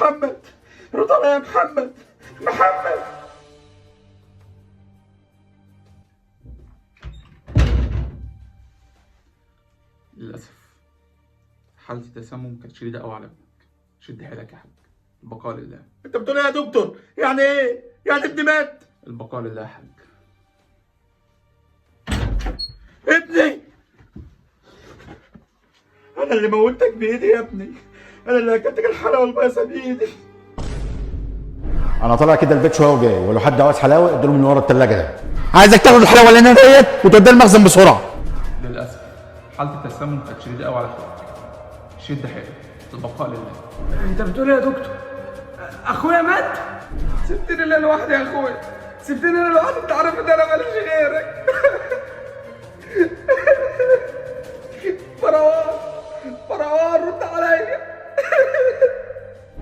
محمد، رد عليا يا محمد. محمد. للأسف حالة التسمم كانت شديدة قوي على ابنك. شد حيلك يا حاج، البقاء لله. انت بتقول ايه يا دكتور؟ يعني ايه؟ يعني ابني مات؟ البقاء لله يا حاج. ابني، انا اللي موتك بايدي يا ابني، انا اللي اكلتك الحلاوة البايظه بايدي. انا طالع كده البيت شوية وجاي، ولو حد عاوز حلاوة اديله من ورا الثلاجة ده. عايزك تاخد الحلاوة اللي هنا ديت وتوديها المخزن بسرعة. للاسف حاله التسمم كانت شديدة قوي على اخوك. شد حيلك، البقاء لله. انت بتقول ايه يا دكتور؟ اخويا مات؟ سبتني انا لوحدي يا اخويا، سبتني انا لوحدي، انت عارف ان انا ماليش غيرك. مروان، مروان رد عليا.